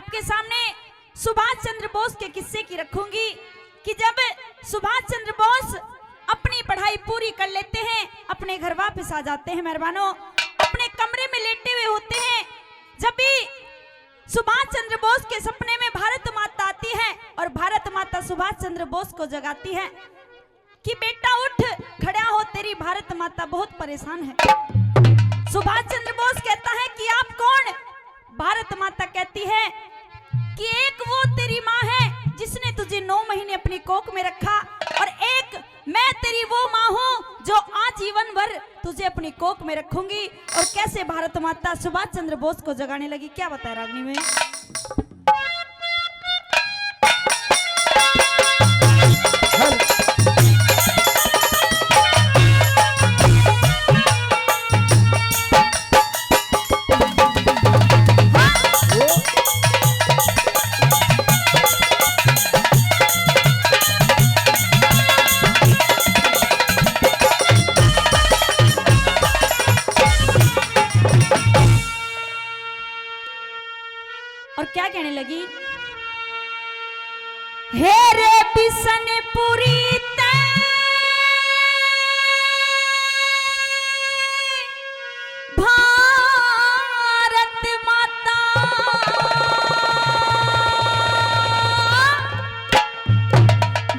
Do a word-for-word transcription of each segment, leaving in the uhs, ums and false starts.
आपके सामने सुभाष चंद्र बोस के किस्से की रखूंगी कि जब सुभाष चंद्र बोस अपनी पढ़ाई पूरी कर लेते हैं, अपने घर वापस आ जाते हैं, मेहरबानों, अपने कमरे में लेटे हुए होते हैं, जब भी सुभाष चंद्र बोस के सपने में भारत माता आती है और भारत माता सुभाष चंद्र बोस को जगाती है कि बेटा उठ, खड़ा हो, तेरी भारत माता बहुत परेशान है। सुभाष चंद्र बोस कहता है कि आप कौन? भारत माता कहती है कि एक वो तेरी माँ है जिसने तुझे नौ महीने अपनी कोख में रखा, और एक मैं तेरी वो माँ हूँ जो आजीवन भर तुझे अपनी कोख में रखूंगी। और कैसे भारत माता सुभाष चंद्र बोस को जगाने लगी, क्या बताए रागनी में। और क्या कहने लगी, हे रे बिसनपुरी ते भारत माता,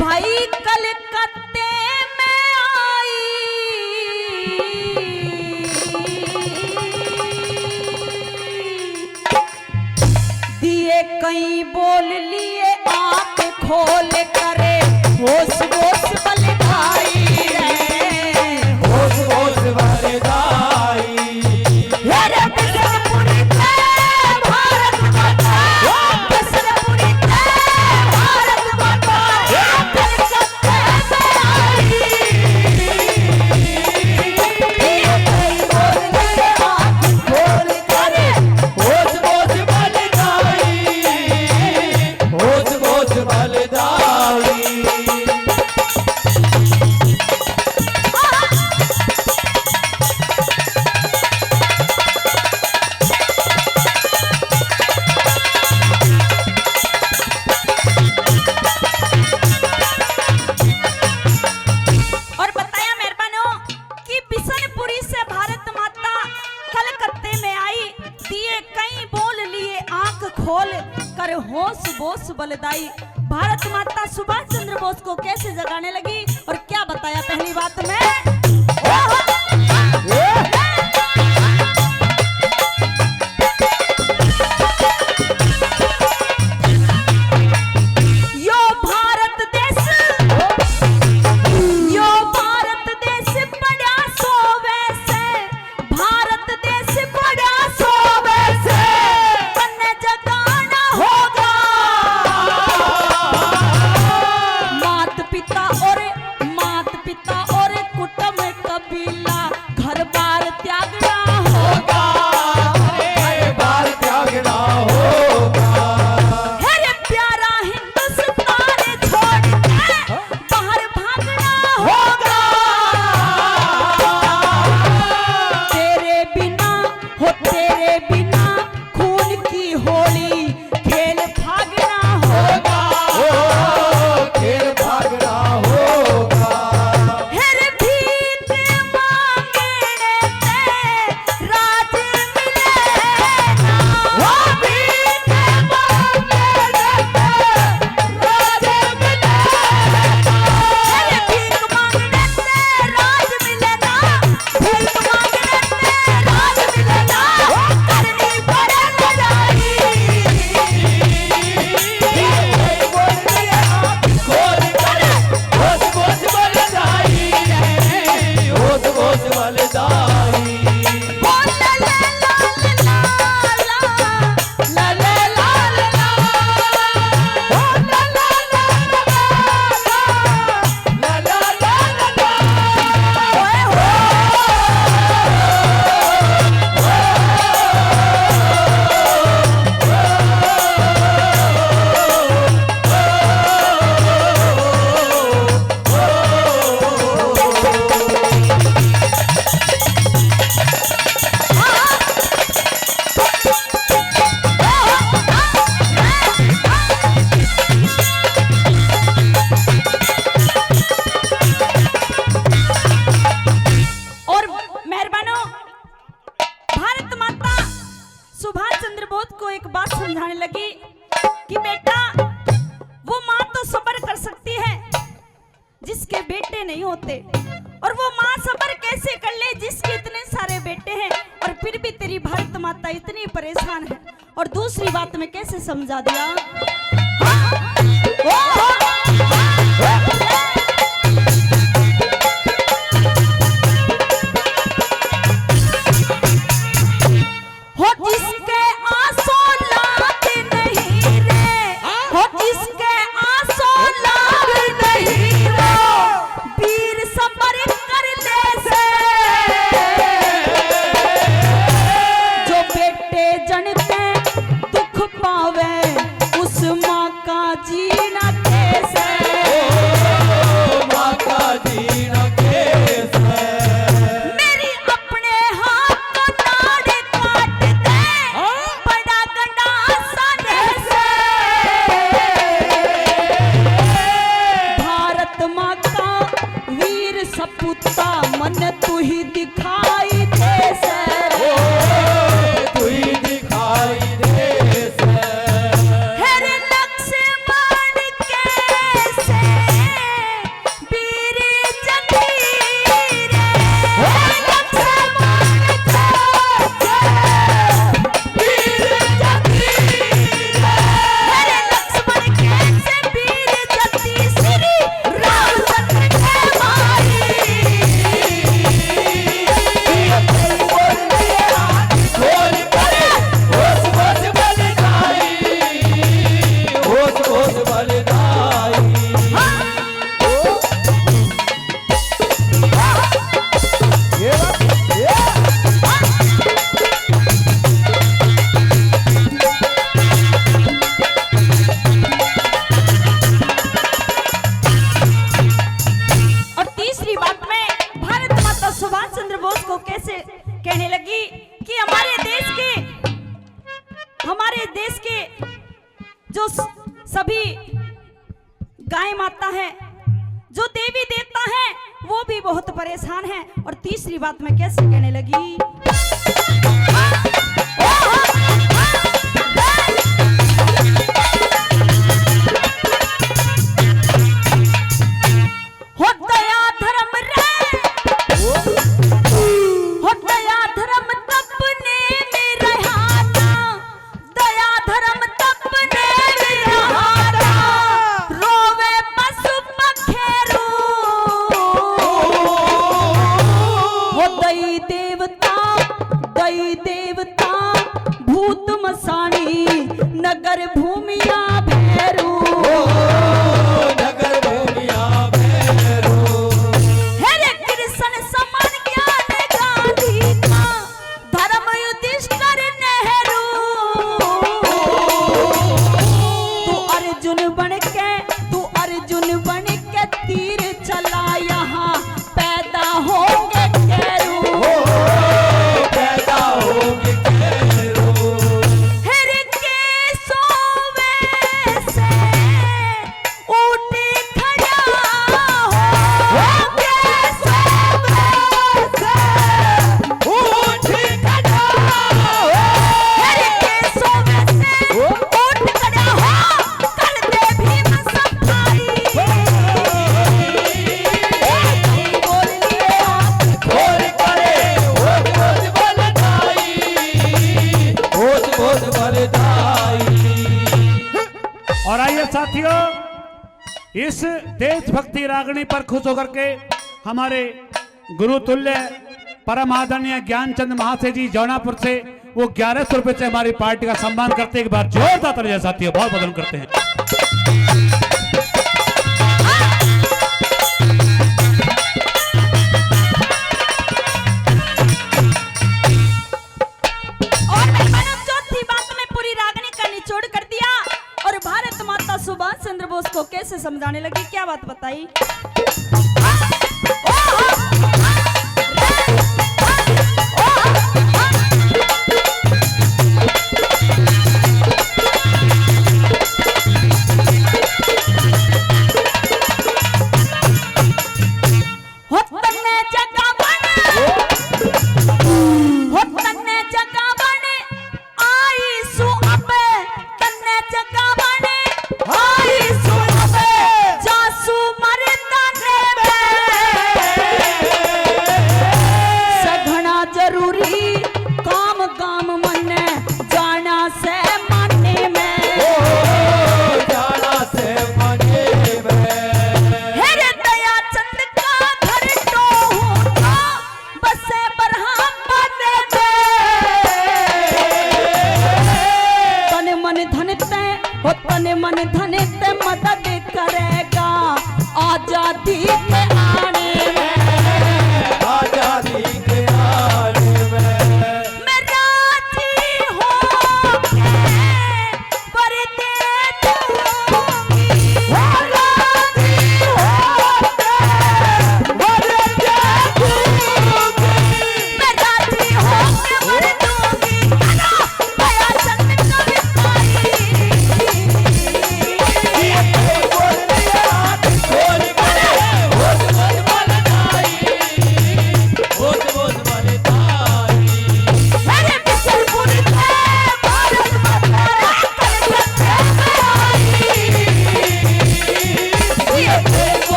भाई कलकत्ते में आई, दिए कई बोल लिए आंख खोल करे, होश होश बलदाई रे, होश होश बलदाई। हे रे बिसनपुरी ते भारत माता, बिसनपुरी ते भारत माता, कलकत्ते से आई। होश होश बलदाई, होश होश बलदाई। और बताया मेहरबानों कि बिसनपुरी से भारत माता कलकत्ते में आई, दिए कई बोल लिए आंख खोल कर, होश बोस बलदाई। भारत माता सुभाष चंद्र बोस को कैसे जगाने लगी और क्या बताया पहली बात में। यो भारत देश, यो भारत देश पड़ा सोवे से, भारत देश पड़ा सोवे से, तन्ने जगाना होगा। मात पिता और, मात पिता और कुटुंब कबीला, घर बार त्यागना होगा। घर बार त्यागना होगा। हे रे प्यारा हिंदुस्तान छोड़ के बाहर भागना होगा। तेरे बिना, हो तेरे बिना खून की होली खेल भागना होगा। ओ, खेल भागना होगा। हे रे भीख मांगने ते राज मिले ना। ओ भीख मांगने ते राज मिले ना। अरे भीख मांगने से राज मिले ना, भीख मांगने से राज मिले ना, करनी पड़े लड़ाई। सुभाष चंद्र बोस को एक बात समझाने लगी कि बेटा, वो माँ तो सब्र कर सकती है जिसके बेटे नहीं होते, और वो माँ सब्र कैसे कर ले जिसके इतने सारे बेटे हैं और फिर भी तेरी भारत माता इतनी परेशान है। और दूसरी बात मैं कैसे समझा दिया? हाँ? ओ, ओ, ओ, ओ, ओ। हो जिसके आंसू लाग नहीं रे, हो जिसके आंसू लाग नहीं रे, वीर सबर कर ले से। जो बेटे जन ते दुख पावे, उस माँ का जीना कैसे? ओ, माँ का जीना कैसे? मेरी अपने हाथ तो नाड़ काट दे, हाँ? बड़ा गंडासा रहसे। भारत माँ का वीर सपूता मन तू ही दिखाई दे से। ओ, तू ही दिखाई दे से। हर लक्ष्मण कैसे वीर जतीर, हे लक्ष्मण जैसे वीर जतीर, हे लक्ष्मण जैसे वीर जतीर, श्री रामचंद्र के भाई। होश होश बलिदाई, होश होश बलिदाई। और तीसरी बात, मैं भारत माता सुभाष चंद्र बोस को कैसे कहने लगी कि हमारे देश के, हमारे देश के जो स-, सभी गाय माता है, जो देवी देवता है, वो भी बहुत परेशान है। और तीसरी बात मैं कैसे कहने लगी? हो दया धर्म रे, हो दया धर्म तप ने मेरा हाथा, दया धर्म तप ने मेरा हाथा, रोवे पशु पखेरू। हो दई देवता, दई देवता, भूत मसाणी नगर भूमिया भैरू। ओ, नगर भूमिया भैरू। हे रे कृष्ण समान ज्ञान गांधी का, धर्म युधिष्ठिर नेहरू। तू अर्जुन बन के, तू अर्जुन बन के तीर चला यहाँ पैदा होंगे कैरू। हो, पैदा होंगे कैरू। हर के सोवे से उठ खड़ा हो, हो के सोवे से उठ खड़ा हो। हर के सोवे से उठ खड़ा हो। कर दे भीम सफाई। बोल लिए हाथ खोल करे, होश होश बलिदाई, होश होश बलिदाई। और आइए साथियों, इस देशभक्ति रागनी पर खुश होकर के हमारे गुरुतुल्य परम आदरणीय ज्ञानचंद महाशय जी जौनापुर से वो ग्यारह सौ रुपए से हमारी पार्टी का सम्मान करते हैं। एक बार जोरदार तालियां साथियों, बहुत बहुत करते हैं। और मेहरबानों, चौथी बात में पूरी रागनी का निचोड़ कर दिया। और भारत माता सुभाष चंद्र बोस को कैसे समझाने लगी, क्या बात बताई? हो तन्ने जगावण, हो तन्ने जगावण, आ धन ते, हो तन मन धन ते मदद करेगा। आजादी के